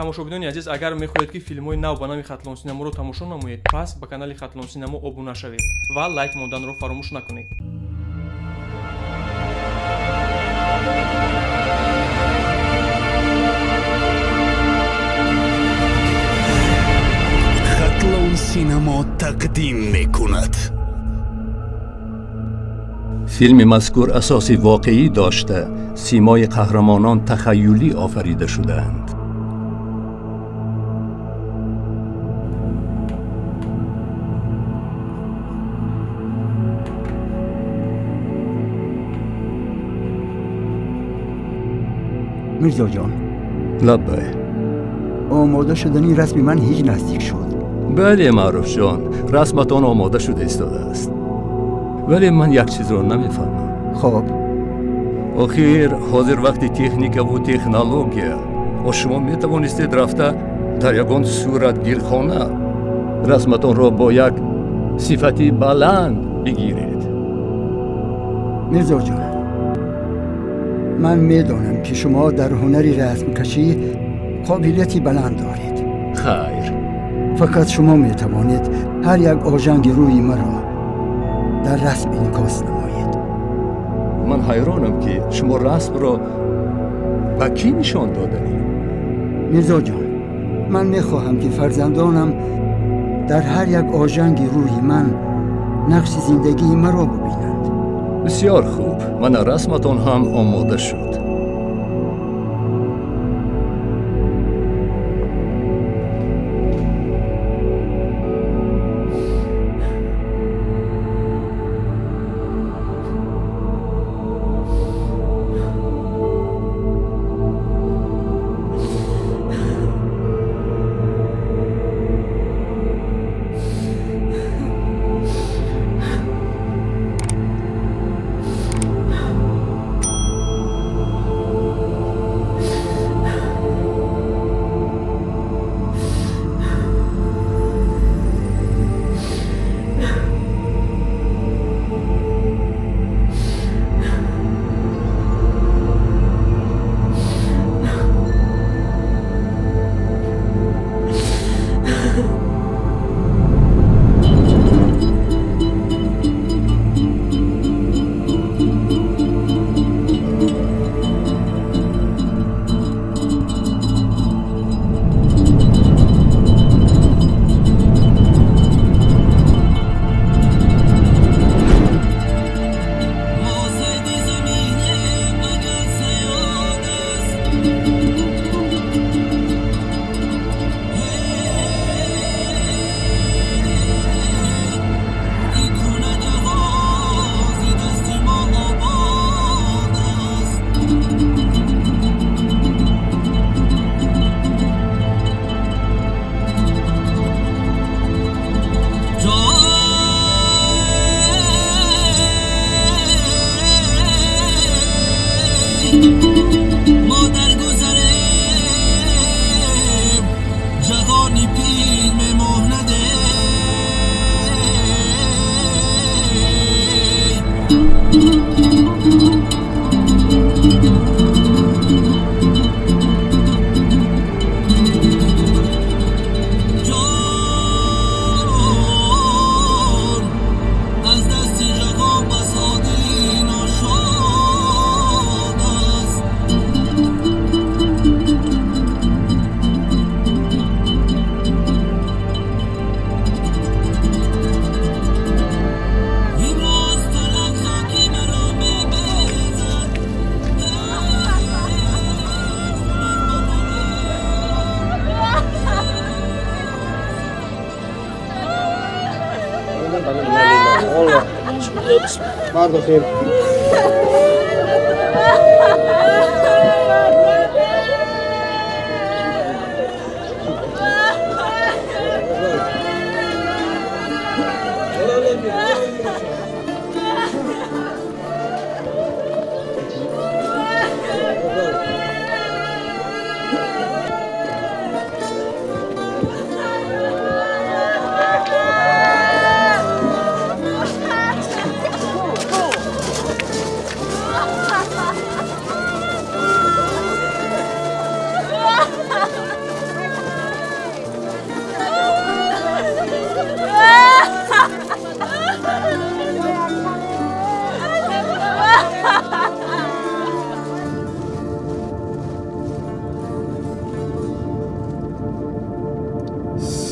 Тамошобинони азиз, агар мехоҳед, ки филмҳои нав ба нави Хатлон Синаморо тамошо намоед, пас ба канали Хатлон Синамо обуна шавед ва лайк монданро фаромӯш накунед. Хатлон Синамо тақдим мекунад. Филми мазкур асоси воқеӣ дошта, симои қаҳрамонон тахайюлӣ офарида шудаанд. Мирзо ҷон. Лаббай. Омода шудани расми ман ҳеҷ наздик шуд. Бале, Маъруф ҷон, расматон омода шуда истодааст. Вале ман як чизро намефаҳмам. Хоб. Охир ҳозир вақти техникаву технология. О шумо метавонистед рафта дар ягон суратгирхона расматонро бо як сифати баланд бигиред. Мирзо ҷон, ман медонам, ки шумо дар ҳунари расмкашӣ қобилияти баланд доред. Хайр. Фақат шумо метавонед ҳар як ожанги рӯи маро дар расм инъикос намоед. Ман ҳайронам, ки шумо расмро ба кӣ нишон доданӣ? Мирзо ҷон, ман мехоҳам, ки фарзандонам дар ҳар як ожанги рӯи ман нақши зиндагии маро бибинанд. Бисёр хуб, мана расматон ҳам омода шуд.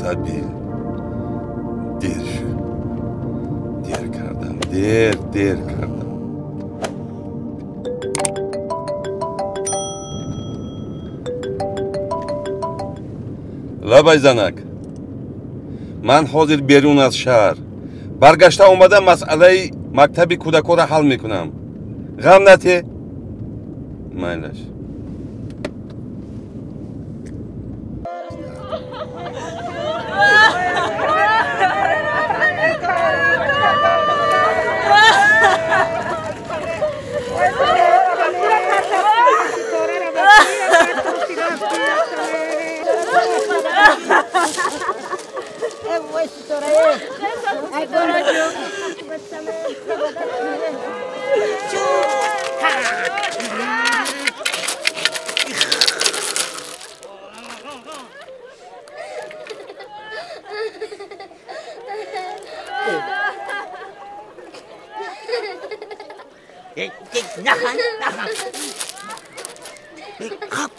Ардабил. Дер шуд. Дер кардам. Дер кардам. Лабай занак. Ман ҳозир берун аз шаҳр. Баргашта омада масъалаи мактаби кӯдаконро ҳал мекунам. Ғам нате? Майлаш.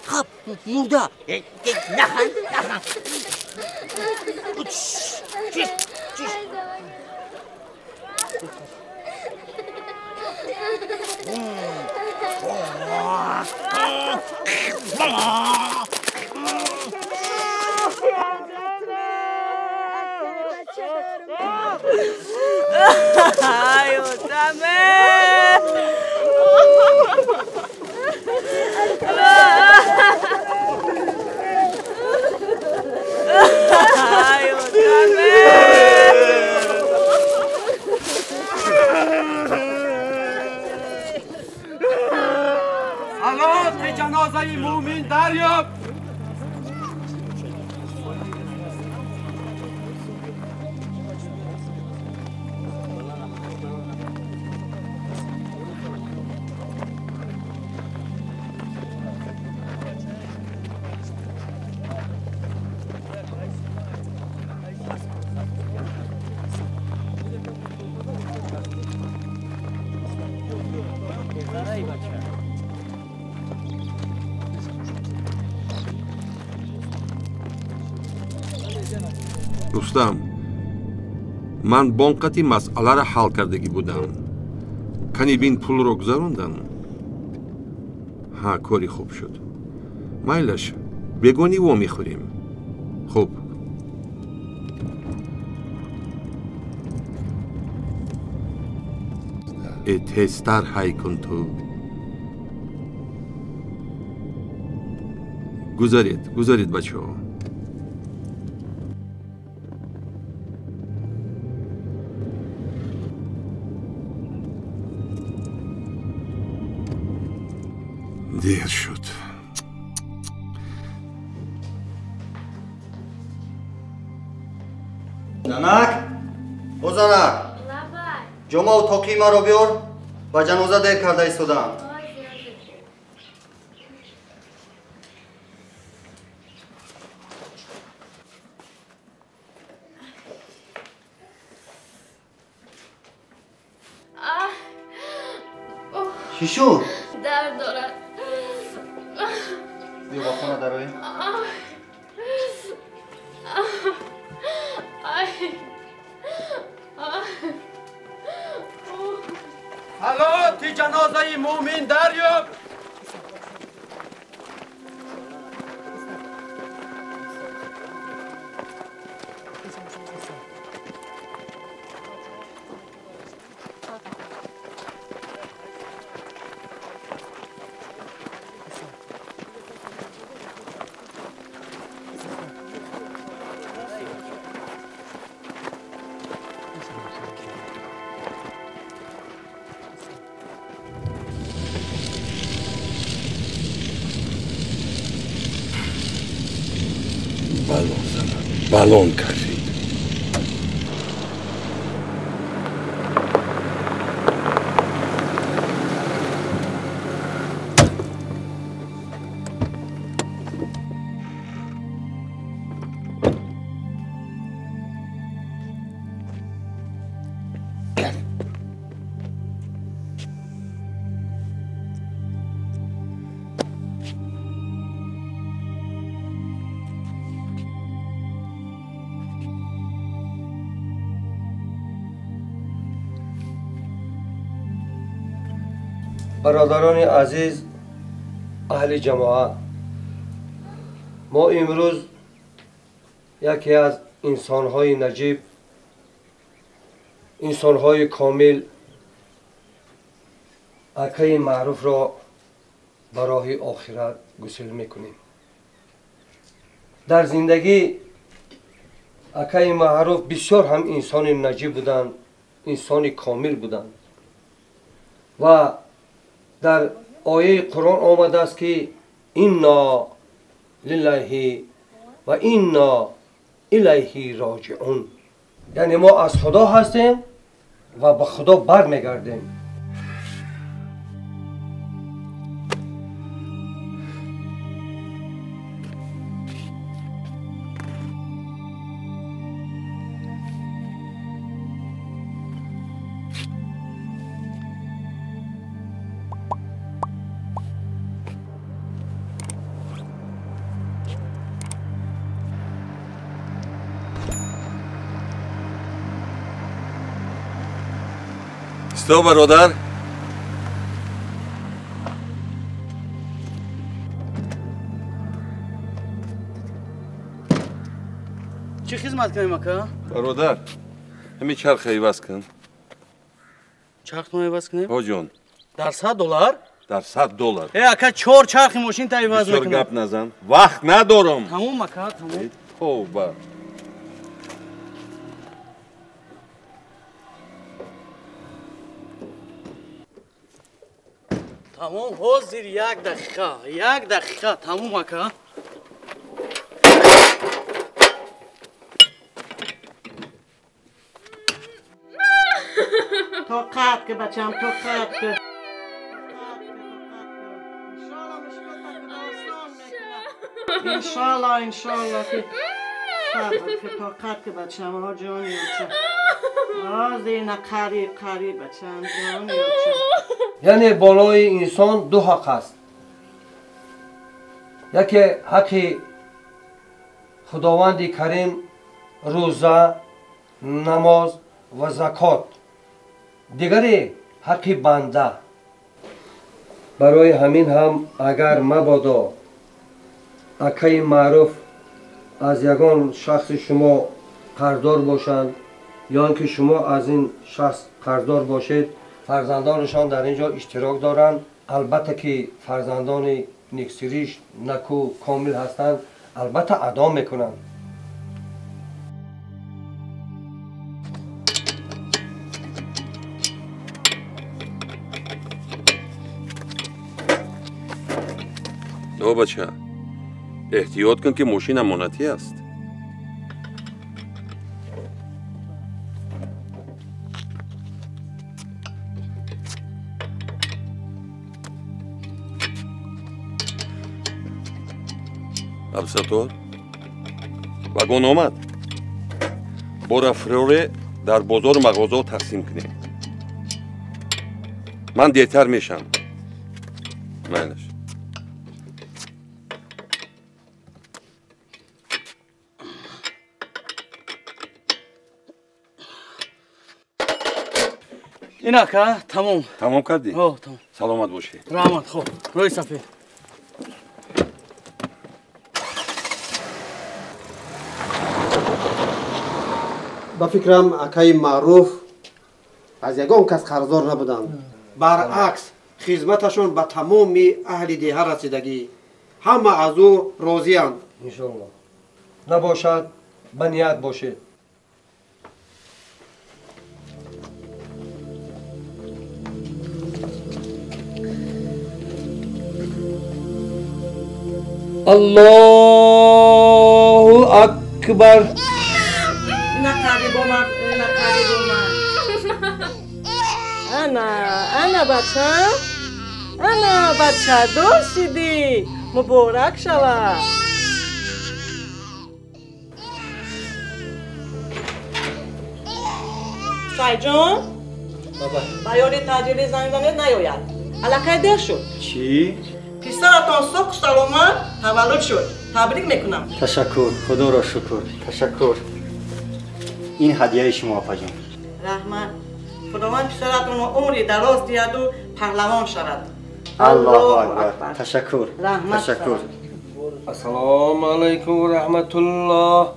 Қап мурда. Нахан. Чиш. Ay, otra vez. Ay, otra vez. Salat ҷанозаи мӯмин дарёб. Рустам, ман бонқати масъаларо ҳал кардагӣ будам. Кани бин пулро гузарондам? Ҳа, кори хуб шуд. Майлаш, бегонӣ во мехӯрем. Хуб. Э, тезтар ҳай кун ту. Гузаред, гузаред, бачаҳо. Дер шуд. Занак, о занак, ҷомаву тоқии маро биёр, ба ҷаноза дер карда истодаам. Чӣ шуд? Дард дорад. Биё ба хона дароем. Салоти ҷанозаи мӯмин дарёб. Балон занад, балон кашид. Бародарони азиз, аҳли ҷамоа, мо имрӯз яке аз инсонҳои наҷиб, инсонҳои комил, акаи маъруфро ба роҳи охират гусел мекунем. Дар зиндагӣ акаи маъруф бисёр ҳам инсони наҷиб буданд, инсони комил буданд ва дар ояи Қуръон омадааст, ки инна лиллаҳи ва инна илайҳи роҷиун, яъне мо аз Худо ҳастем ва ба Худо бармегардем. То бародар, чӣ хизмат кунем, ака? Бародар, ҳамин чарха иваз кун. Чархтон иваз кунем? Ҳо ҷон. Дар $100? Дар $100. Э, ака, 4 чархи мошинта иваз мекунам. Бисёр гап назан, вақт надорам. Тамом, ака, тамом. Тавба. Тамом, ҳозир як дақиқа, як дақиқа, тамом, ака. Тоқат ки, бачам, тоқат ки. Иншалло, иншалло ки сабр ки, тоқат ки, бачам, ҳо ҷони оча. Ҳозир на қариб, қариб, бачам, ҷони оча. Яъне болои инсон ду ҳақ аст. Яке ҳаққи Худованди Карим, рӯза, намоз ва закот, дигаре ҳаққи банда. Барои ҳамин ҳам агар мабодо акаи маъруф аз ягон шахси шумо қарздор бошанд ё ин ки шумо аз ин шахс қарздор бошед, фарзандонашон дар ин ҷо иштирок доранд. Албатта ки фарзандони нексириш, наку, комил ҳастанд, албатта адо мекунанд. О бача, эҳтиёт кун, ки мошин амонатӣ аст. Абсатор, вагон омад. Бора фроре дар бозору мағозаҳо тақсим кунем. Ман дертар мешам. Майлаш. Ин ака, тамом. Тамом кардӣ? Ҳо, тамом. Саломат бошӣ. Раҳмат, хуб. Рӯи сафед. Ба фикрам, акаи маъруф аз ягон кас қарздор набуданд. Баръакс, хизматашон ба тамоми аҳли деҳа расидагӣ, ҳама аз ӯ розианд. Иншоалло. Набошад, ба ният бошед. Аллоҳу акбар. Ана, ана, бачам, ана, бачадор шидӣ, муборак шавад. Сайҷон, ба ёди таъҷили занг занед наёяд. Аллакай дер шуд. Чӣ? Писаратон соқу саломат таваллуд шуд. Табрик мекунам. Ташаккур, худоро шукр. Ташаккур. Ин ҳадияи шумо, апаҷон. Раҳмат. Худованд писаратонро умри дароз диҳаду паҳлавон шавад. Аллоҳу акбар. Ташаккур. Ташаккур. Ассалому алайкум ва раҳматуллоҳ.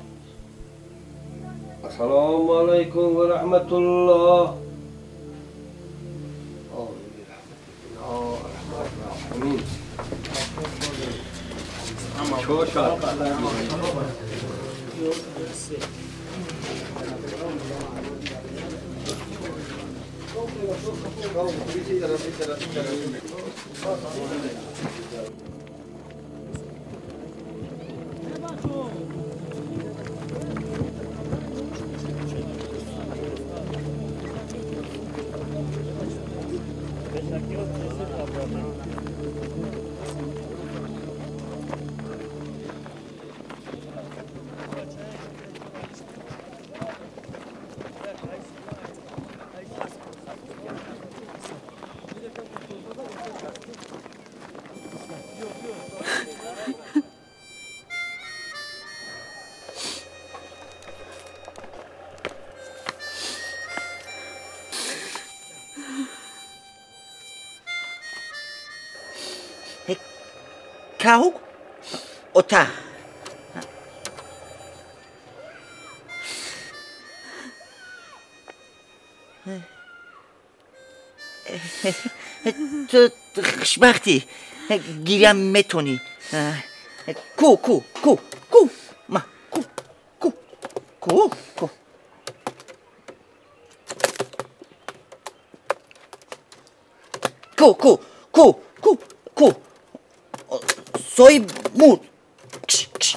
Ассалому алайкум ва раҳматуллоҳ. Каук ота. Ту хушбахтӣ, гиря метонӣ. Ку ку ку ку ма ку ку ку ку. Ку ку ку ку ку. Соҳиб мурд. Кш кш.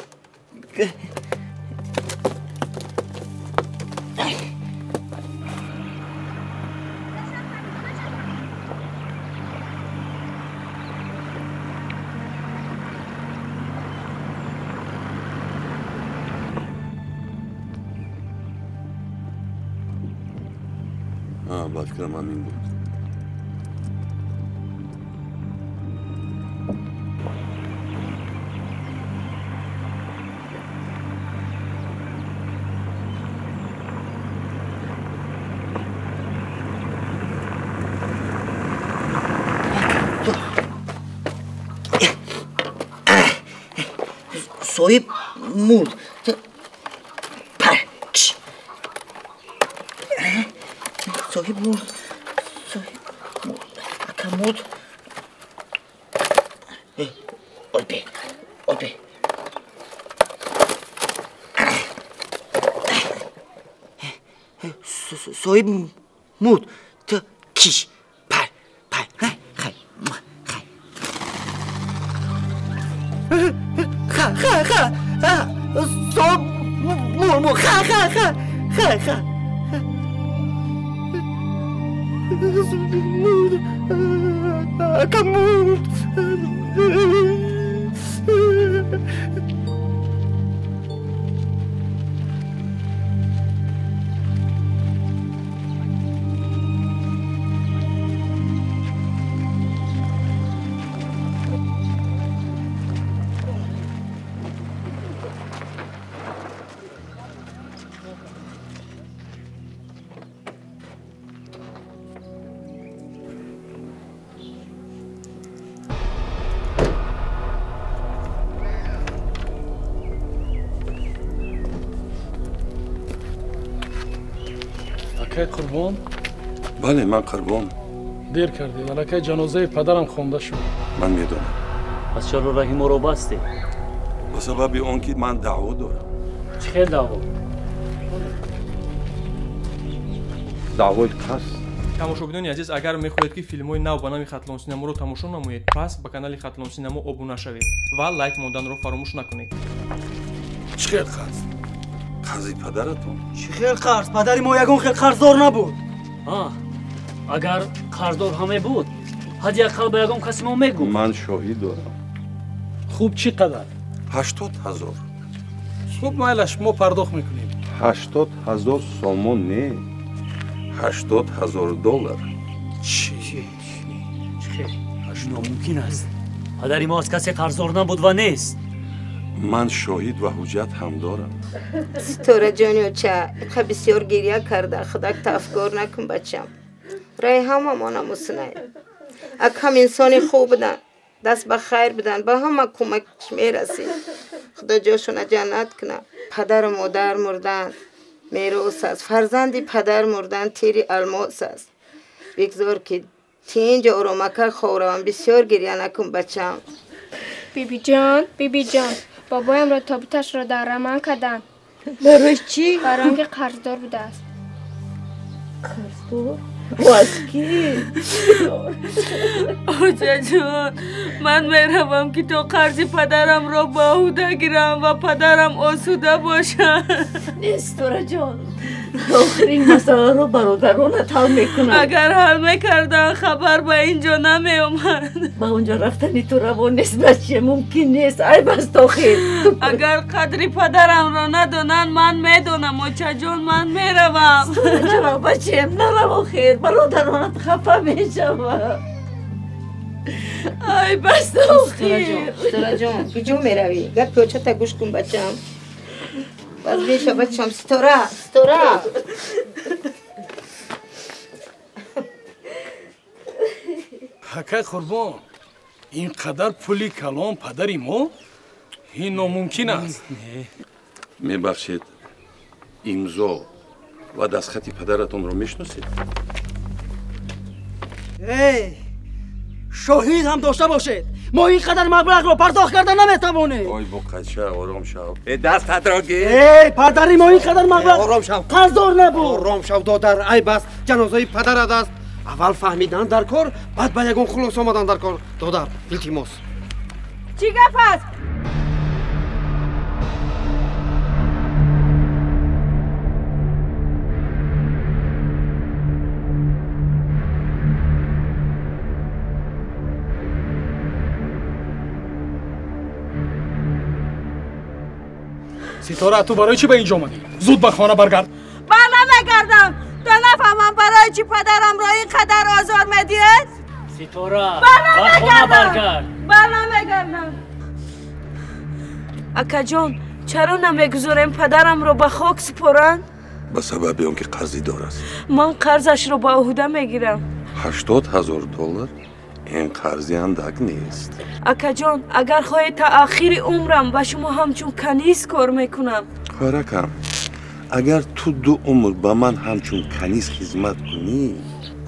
Ба фикрам ҳамин буд. Соҳиб мурд. Пар кш. Соҳиб мурд. Соҳиб мурд. Ака мурд. Олбе. Олбе. Соҳиб мурд. Ту киш. Пар. Пар. Хай. Хай. Ха ха ха. Соҳиб мурд. Ха ха ха. Ха ха. Мурд. Ака мурд. Акай Қурбон? Бале, ман Қурбон. Дер кардед, аллакай ҷанозаи падарам хонда шуд. Ман медонам. Пас чаро роҳи моро бастед? Ба сабаби он ки ман даъво дорам. Чӣ хел даъво? Даъвои қасд. Тамошобинони азиз, агар мехоҳед ки филмҳои нав ба нави Хатлон Синаморо тамошо намоед, пас ба канали Хатлон Синамо обуна шавед ва лайк монданро фаромӯш накунед. Чӣ хел қарз? Қарзи падаратон? Чӣ хел қарз? Падари мо ягон хел қарздор набуд. Агар қарздор ҳаме буд, ҳадди ақал ба ягон каси мо мегуфт. Ман шоҳид дорам. Хуб, чӣ қадар? 80 000. Хуб, майлаш, мо пардохт мекунем. 80 000 сомон не, 80 000 доллар. Чӣ? Чӣ хел? Номумкин аст. Падари мо аз касе қарздор набуд ва нест. Ман шоҳид ва ҳуҷҷат ҳам дорам. Ситора ҷони оча, иқа бисёр гиря карда, худак тафкор накун бачам. Рай ҳамамона мусунай. Акам инсони хуб буданд, даст ба хайр буданд, ба ҳама кӯмакш мерасид. Худо ҷошона ҷаннат кунад. Падару модар мурданд, мерос аст. Фарзанди падар мурдан тири алмос аст. Бигзор ки тинҷ оромака ховравам. Бисёр гиря накун бачам. Бибиҷон, бибиҷон, бобоямро тобуташро дар раман карданд. Барои чӣ? Барои он ки қарздор будааст. Қарздор? Аз кӣ? Очаҷон, ман меравам ки то қарзи падарамро ба ӯҳда гирам ва падарам осуда бошад. Не, Ситораҷон, охир ин масъаларо бародаронат ҳал мекунанд. Агар ҳал мекарданд, хабар ба ин ҷо намеомад. Ба он ҷо рафтани ту раво нест, бача, мумкин нест. Айб аст охир. Агар қадри падарамро надонанд, ман медонам, очаҷон, ман меравам. Ситораҷон, бачаем, нарав охир, бародаронат хафа мешаванд. Айб аст охир. Ситораҷон, куҷо меравӣ? Гапи очата гӯш кун, бачам. Баз меша, бачам. Ситора, Ситора. Акай Қурбон, ин қадар пули калон падари мо ин номумкин аст. Мебахшед, имзо ва дастхати падаратонро мешиносед? Эй, шоҳид ҳам дошта бошед, мо ин қадар маблағро пардохт карда наметавонем. Ой, буқача, ором шав. Э, дастатро гир. Эй, падари мо ин қадар маблағ ором шав, қарздор набуд. Ором шав, додар, айб аст, ҷанозаи падарат аст. Аввал фаҳмидан дар кор, баъд ба ягон хулоса омадан дар кор. Додар, илтимос. Чӣ гап аст? Ситора, ту барои чӣ ба ин ҷо омадӣ? Зуд ба хона баргард. Бар намегардам то нафаҳмам барои чӣ падарамро ин қадар озор медиҳед. Ситора, ба хона баргард. Бар намегардам. Акаҷон, чаро намегузорем падарамро ба хок супоранд? Ба сабаби он ки қарздор аст. Ман қарзашро ба ӯҳда мегирам. 80 000 доллар ин қарзи андак нест. Акаҷон, агар хоҳед, та ахири умрам ба шумо ҳамчун каниз кор мекунам. Хоҳаракам, агар ту ду умр ба ман ҳамчун каниз хизмат кунӣ,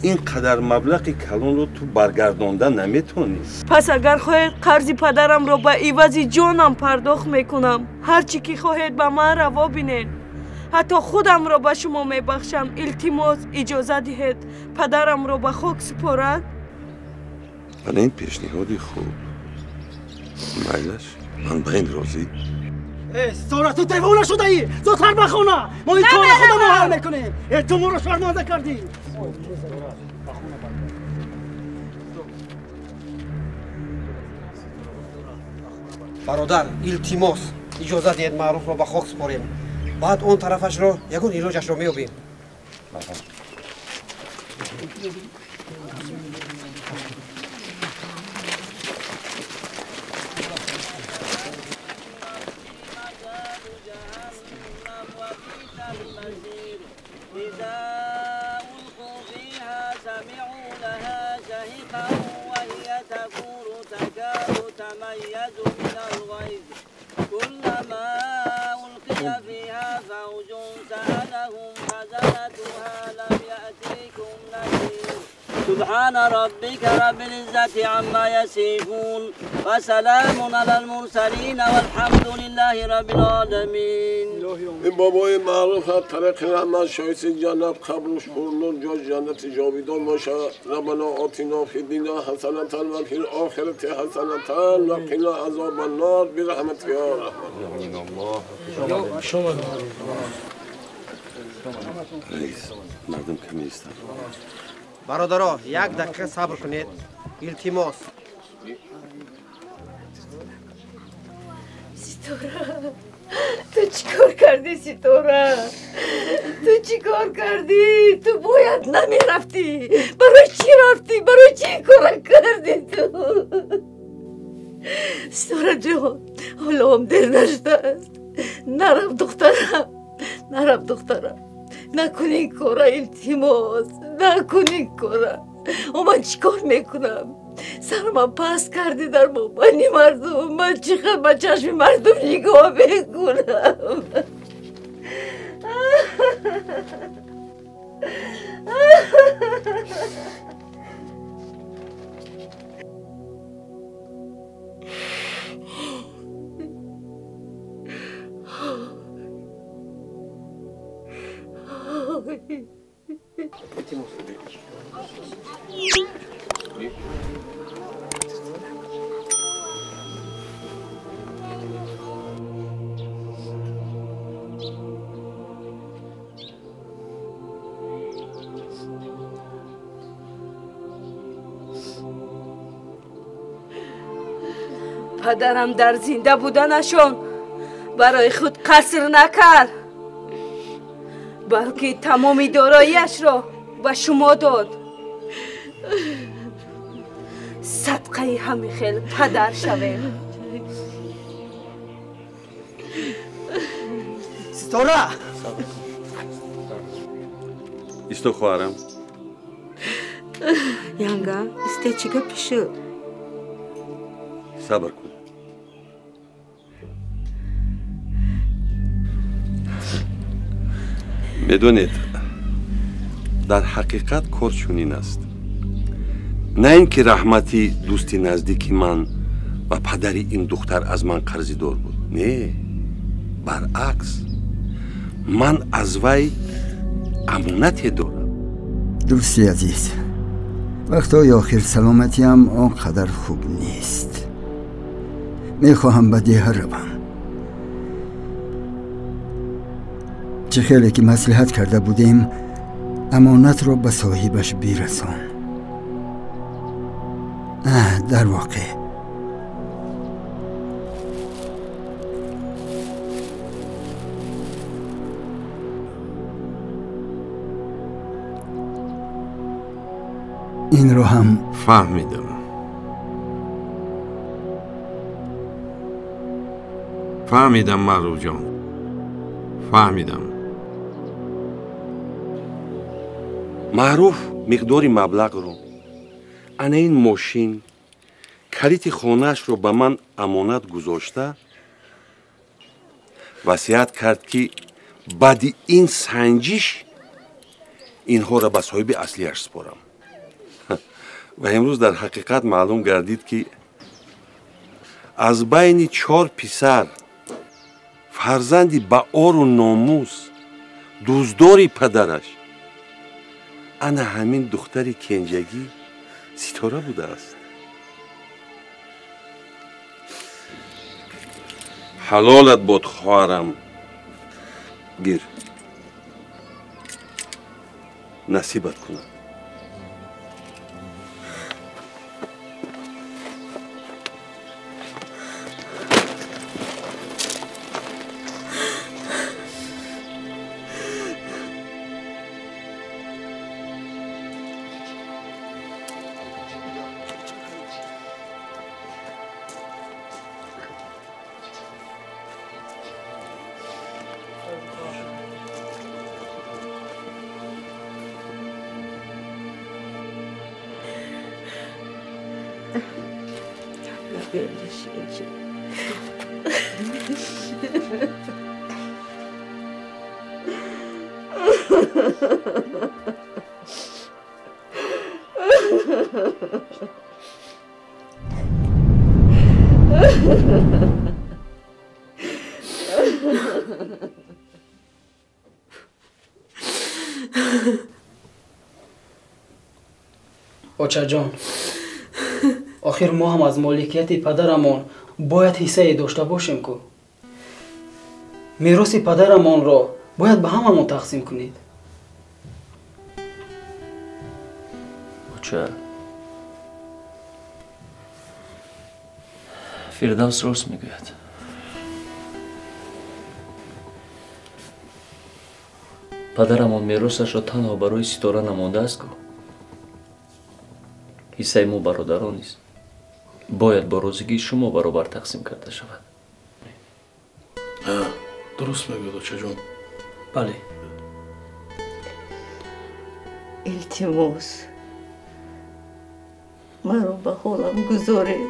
ин қадар маблағи калонро ту баргардонда наметавонӣ. Пас агар хоҳед, қарзи падарамро ба ивази ҷонам пардохт мекунам. Ҳар чӣ ки хоҳед, ба ман раво бинед. Ҳатто худамро ба шумо мебахшам. Илтимос, иҷоза диҳед падарамро ба хок супоранд. Вале ин пешниҳоди хуб. Майлаш, ман ба ин розӣ. Ситора, ту девона шудаӣ! Зудтар ба хона! Мо ин кори худамон ҳал мекунем. Ту моро шарманда кардӣ. Бародар, илтимос, иҷоза диҳед Маъруфро ба хок супорем. Баъд он тарафашро ягон илоҷашро меёбем. سبحان ربك رب العزة عما يصفون وسلام على المرسلين والحمد لله رب العالمين. این بابای معروف از طریق رحمت شایسته جنت قبرش پرنور جای جنت جاویدان باشد. ربنا آتنا فی الدنیا حسنة و فی الآخرة حسنة و قنا عذاب النار برحمتك یا رحمن. رئیس، مردم کمی نیستند. Бародаро, як дақиқа сабр кунед, илтимос. Ситора, ту чӣ кор кардӣ? Ситора, ту чӣ кор кардӣ? Ту бояд намерафтӣ. Барои чӣ рафтӣ? Барои чӣ кора кардӣ ту? Ситора ҷон, ҳоло ҳам дер нашудааст. Нарав, духтарам, нарав, духтарам. Накун ин кора, илтимос, накун ин кора. Ман чӣ кор мекунам? Сарма паст кардӣ дар мобайни мардум. Ман чӣ хел ба чашми мардум нигоҳ мекунам? Падарам дар зинда буданашон барои худ қаср накард, балки тамоми дороияшро ба шумо дод. Садқаи ҳамин хел падар шавем. Ситора! Исто, хоҳарам. Янга, исте чӣ гапи шуд? Сабр кун. Медонед, дар ҳақиқат кор чунин аст. На ин ки раҳмати дӯсти наздики ман ва падари ин духтар аз ман қарзидор буд. Не, баръакс, ман аз вай амонате дорам. Дӯсти азиз, вақтҳои охир саломатиам он қадар хуб нест. Мехоҳам ба деҳа равам. Чӣ хеле ки маслиҳат карда будем, амонатро ба соҳибаш бирасон. Дар воқеъ инро ҳам фаҳмидам. Фаҳмидам, Маъруфҷон, фаҳмидам. Маъруф миқдори маблағро, ана ин мошин, калити хонаашро ба ман амонат гузошта, васият кард, ки баъди ин санҷиш инҳоро ба соҳиби аслиаш супорам. Ва имрӯз дар ҳақиқат маълум гардид, ки аз байни 4 писар фарзанди ба ору номус, дӯстдори падараш ана ҳамин духтари кенҷагӣ Ситора будааст. Ҳалолат бод, хоҳарам. Гир, насибат кунад. Очаҷон, охир мо ҳам аз моликияти падарамон бояд ҳиссае дошта бошем ку. Мероси падарамонро бояд ба ҳамамон тақсим кунед. Оча, Фирдавс рост мегӯяд. Падарамон меросашро танҳо барои Ситора намондааст ку. Ҳиссаи мо бародарон низ бояд бо розигии шумо баробар тақсим карда шавад. Дуруст мегӯяд, очаҷон. Бале. Илтимос, Маро ба ҳолам гузоред.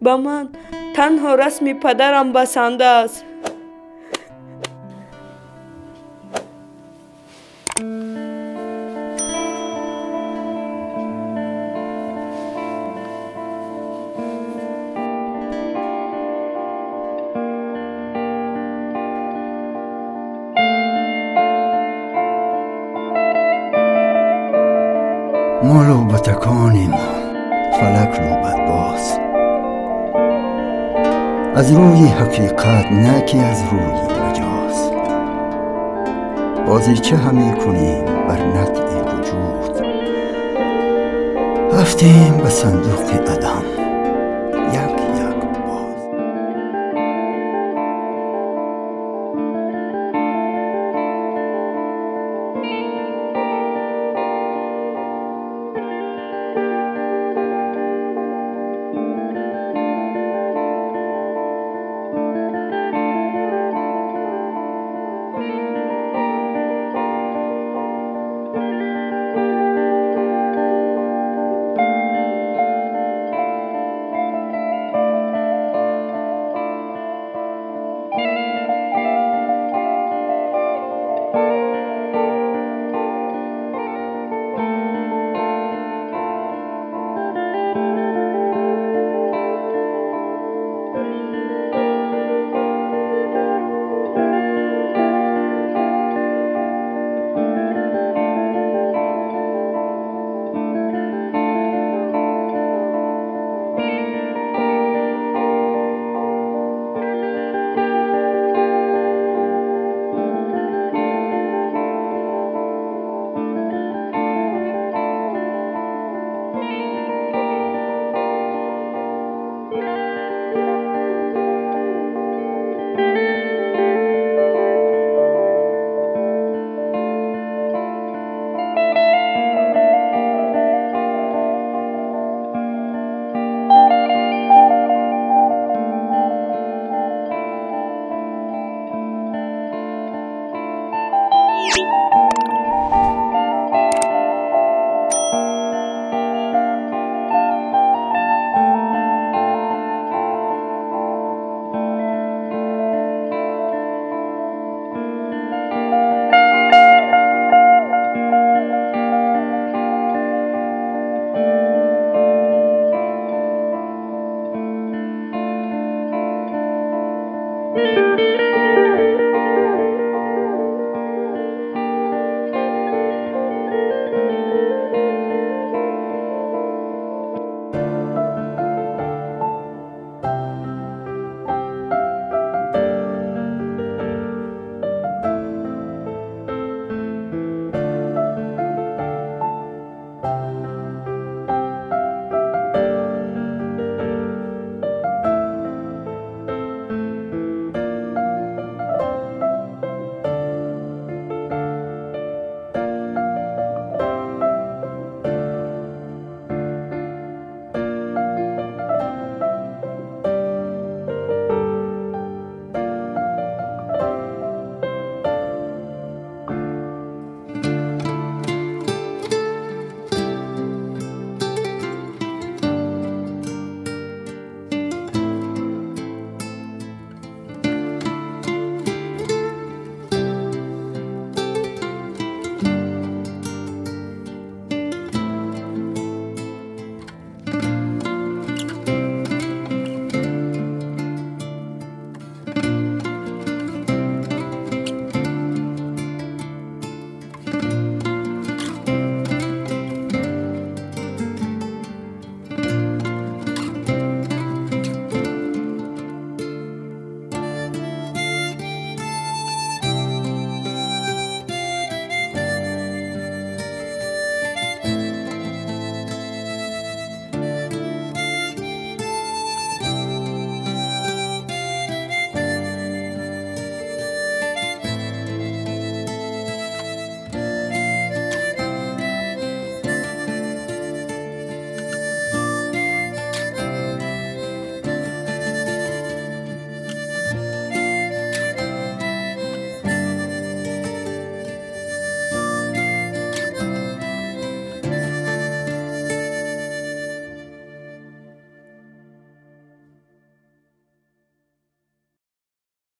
Ба ман танҳо расми падарам басанда аст. ما لعبتکانیم، فلک لعبت باز. از روی حقیقت نه که از روی مجاز. بازیچه همی کنیم بر نطع وجود، رفتیم به صندوق عدم.